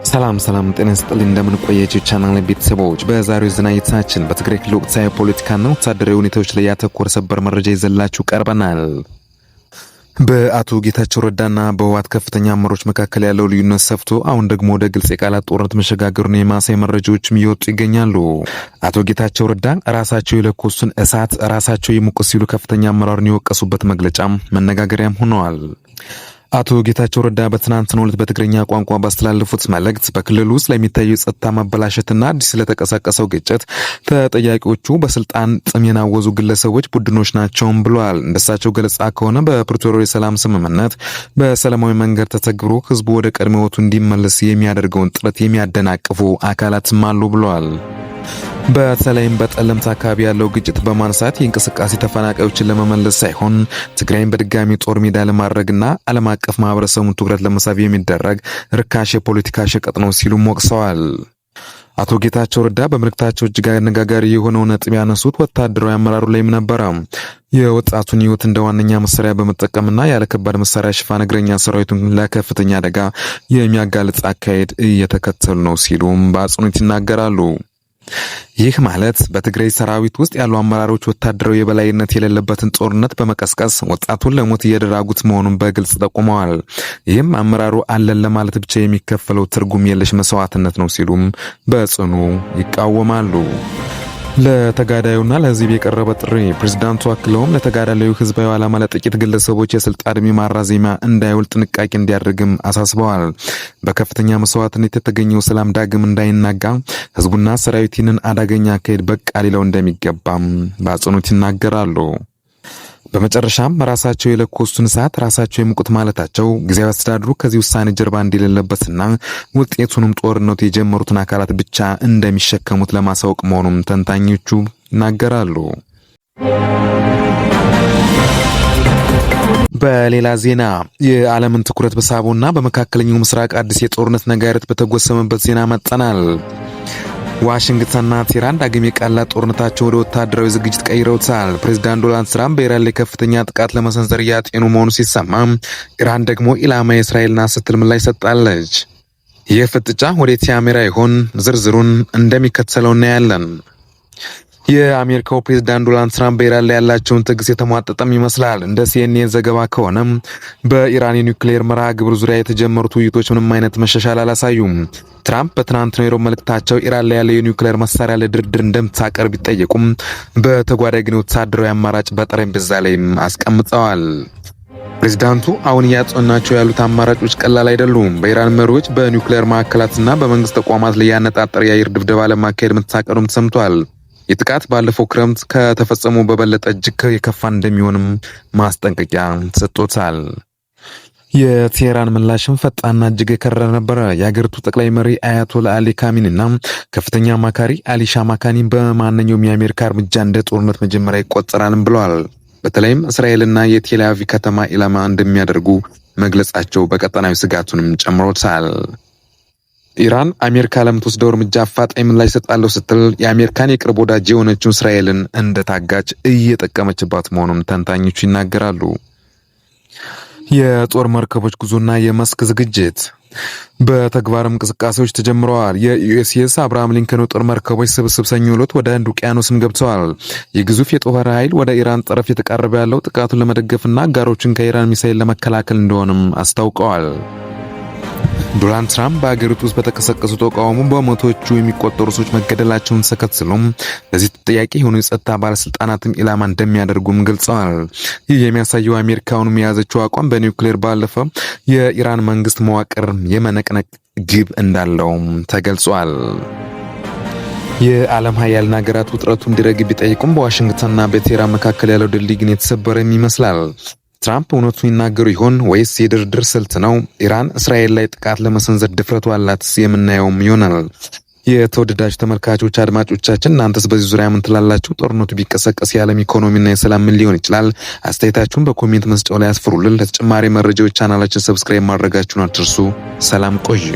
ሰላም ሰላም፣ ጤና ይስጥልኝ፣ እንደምን ቆያችሁ ቻናል ቤተሰቦች። በዛሬው ዜና እይታችን በትግራይ ክልል ወቅታዊ ፖለቲካና ወታደራዊ ሁኔታዎች ላይ ያተኮረ ሰበር መረጃ ይዘላችሁ ቀርበናል። በአቶ ጌታቸው ረዳና በህወሓት ከፍተኛ አመራሮች መካከል ያለው ልዩነት ሰፍቶ አሁን ደግሞ ወደ ግልጽ የቃላት ጦርነት መሸጋገሩን የማሳይ መረጃዎችም እየወጡ ይገኛሉ። አቶ ጌታቸው ረዳ ራሳቸው የለኮሱን እሳት ራሳቸው ይሙቁ ሲሉ ከፍተኛ አመራሩን የወቀሱበት መግለጫም መነጋገሪያም ሆነዋል። አቶ ጌታቸው ረዳ በትናንትናው ዕለት በትግርኛ ቋንቋ ባስተላለፉት መልእክት በክልሉ ውስጥ ለሚታየው የጸጥታ መበላሸትና አዲስ ስለተቀሰቀሰው ግጭት ተጠያቂዎቹ በስልጣን ጥም የናወዙ ግለሰቦች፣ ቡድኖች ናቸውም ብለዋል። እንደሳቸው ገለጻ ከሆነ በፕሪቶሪያው የሰላም ስምምነት በሰላማዊ መንገድ ተተግብሮ ህዝቡ ወደ ቀድሞ ሕይወቱ እንዲመለስ የሚያደርገውን ጥረት የሚያደናቅፉ አካላትም አሉ ብለዋል። በተለይም በጠለምት አካባቢ ያለው ግጭት በማንሳት የእንቅስቃሴ ተፈናቃዮችን ለመመለስ ሳይሆን ትግራይን በድጋሚ ጦር ሜዳ ለማድረግና ዓለም አቀፍ ማህበረሰቡን ትኩረት ለመሳብ የሚደረግ ርካሽ የፖለቲካ ሸቀጥ ነው ሲሉም ወቅሰዋል። አቶ ጌታቸው ረዳ በመልእክታቸው እጅግ አነጋጋሪ የሆነው ነጥብ ያነሱት ወታደራዊ አመራሩ ላይም ነበረ። የወጣቱን ሕይወት እንደ ዋነኛ መሳሪያ በመጠቀምና ያለ ከባድ መሳሪያ ሽፋን እግረኛ ሰራዊቱን ለከፍተኛ አደጋ የሚያጋልጽ አካሄድ እየተከተሉ ነው ሲሉም በአጽንኦት ይናገራሉ። ይህ ማለት በትግራይ ሰራዊት ውስጥ ያሉ አመራሮች ወታደራዊ የበላይነት የሌለበትን ጦርነት በመቀስቀስ ወጣቱን ለሞት እየደራጉት መሆኑን በግልጽ ጠቁመዋል። ይህም አመራሩ አለን ለማለት ብቻ የሚከፈለው ትርጉም የለሽ መስዋዕትነት ነው ሲሉም በጽኑ ይቃወማሉ። ለተጋዳዩና ለህዝብ የቀረበ ጥሪ። ፕሬዝዳንቱ አክለውም ለተጋዳላዩ ህዝባዊ ዓላማ ለጥቂት ግለሰቦች የስልጣን ዕድሜ ማራዘሚያ እንዳይውል ጥንቃቄ እንዲያደርግም አሳስበዋል። በከፍተኛ መስዋዕትነት የተገኘው ሰላም ዳግም እንዳይናጋ ህዝቡና ሰራዊት ይህንን አደገኛ አካሄድ በቃ ሊለው እንደሚገባም በአጽንኦት ይናገራሉ። በመጨረሻም ራሳቸው የለኮሱትን እሳት ራሳቸው የሙቁት ማለታቸው ጊዜያዊ አስተዳደሩ ከዚህ ውሳኔ ጀርባ እንደሌለበትና ውጤቱንም ጦርነቱ የጀመሩትን አካላት ብቻ እንደሚሸከሙት ለማሳወቅ መሆኑም ተንታኞቹ ይናገራሉ። በሌላ ዜና የዓለምን ትኩረት በሳቡና በመካከለኛው ምስራቅ አዲስ የጦርነት ነጋሪት በተጎሰመበት ዜና መጠናል። ዋሽንግተንና ቴህራን ዳግም የቃላት ጦርነታቸው ወደ ወታደራዊ ዝግጅት ቀይረውታል። ፕሬዚዳንት ዶናልድ ትራምፕ በኢራን ላይ ከፍተኛ ጥቃት ለመሰንዘር እያጤኑ መሆኑ ሲሰማ፣ ኢራን ደግሞ ኢላማ የእስራኤል ናት ስትል ምላሽ ሰጥታለች። ይህ ፍጥጫ ወዴት ያሜራ ይሆን? ዝርዝሩን እንደሚከተለው እናያለን። የአሜሪካው ፕሬዝዳንት ዶናልድ ትራምፕ በኢራን ላይ ያላቸውን ትዕግስት የተሟጠጠም ይመስላል። እንደ ሲኤንኤን ዘገባ ከሆነ በኢራን የኒውክሌር መርሃ ግብር ዙሪያ የተጀመሩት ውይይቶች ምንም አይነት መሻሻል አላሳዩም። ትራምፕ በትናንትናው የሮብ መልእክታቸው ኢራን ላይ ያለው የኒውክሌር መሳሪያ ለድርድር እንደምታቀርብ ቢጠየቁም በተጓዳኝ ግን ወታደራዊ አማራጭ በጠረጴዛ ላይም አስቀምጠዋል። ፕሬዚዳንቱ አሁን እያጸናቸው ያሉት አማራጮች ቀላል አይደሉም። በኢራን መሪዎች በኒውክሌር ማዕከላትና በመንግስት ተቋማት ላይ ያነጣጠረ የአየር ድብደባ ለማካሄድ መታቀዱም ተሰምቷል። የጥቃት ባለፈው ክረምት ከተፈጸሙ በበለጠ እጅግ የከፋ እንደሚሆንም ማስጠንቀቂያ ሰጥቶታል። የቴህራን ምላሽም ፈጣንና እጅግ የከረረ ነበረ። የሀገሪቱ ጠቅላይ መሪ አያቶላ አሊ ካሚኒና ከፍተኛ አማካሪ አሊ ሻማካኒ በማንኛውም የአሜሪካ እርምጃ እንደ ጦርነት መጀመሪያ ይቆጠራልም ብለዋል። በተለይም እስራኤልና የቴል አቪቭ ከተማ ኢላማ እንደሚያደርጉ መግለጻቸው በቀጠናዊ ስጋቱንም ጨምሮታል። ኢራን አሜሪካ ለምትወስደው እርምጃ አፋጣኝ ምላሽ እሰጣለሁ ስትል የአሜሪካን የቅርብ ወዳጅ የሆነችው እስራኤልን እንደ ታጋች እየጠቀመችባት መሆኑን ተንታኞቹ ይናገራሉ። የጦር መርከቦች ጉዞና የመስክ ዝግጅት በተግባርም እንቅስቃሴዎች ተጀምረዋል። የዩኤስኤስ አብርሃም ሊንከን የጦር መርከቦች ስብስብ ሰኞ ዕለት ወደ ህንድ ውቅያኖስም ገብተዋል። የግዙፍ የጦር ኃይል ወደ ኢራን ጠረፍ የተቃረበ ያለው ጥቃቱን ለመደገፍና አጋሮችን ከኢራን ሚሳይል ለመከላከል እንደሆነም አስታውቀዋል። ዶናልድ ትራምፕ በሀገሪቱ ውስጥ በተቀሰቀሱ ተቃውሞ በመቶዎቹ የሚቆጠሩ ሰዎች መገደላቸውን ተከትሎም ለዚህ ተጠያቂ የሆኑ የጸጥታ ባለስልጣናትም ኢላማ እንደሚያደርጉም ገልጸዋል። ይህ የሚያሳየው አሜሪካውንም የያዘችው አቋም በኒውክሌር ባለፈ የኢራን መንግስት መዋቅር የመነቅነቅ ግብ እንዳለውም ተገልጿል። የዓለም ሀያላን ሀገራት ውጥረቱ እንዲረግብ ቢጠይቁም በዋሽንግተንና በቴህራን መካከል ያለው ድልድይ ግን የተሰበረም ይመስላል። ትራምፕ እውነቱን ይናገሩ ይሆን ወይስ የድርድር ስልት ነው? ኢራን እስራኤል ላይ ጥቃት ለመሰንዘር ድፍረቱ አላት? የምናየውም ይሆናል። የተወደዳችሁ ተመልካቾች፣ አድማጮቻችን እናንተስ በዚህ ዙሪያ ምን ትላላችሁ? ጦርነቱ ቢቀሰቀስ የዓለም ኢኮኖሚና የሰላም ምን ሊሆን ይችላል? አስተያየታችሁን በ comment መስጫው ላይ አስፍሩልን። ለተጨማሪ መረጃዎች ቻናላችን subscribe ማድረጋችሁን አትርሱ። ሰላም ቆዩ።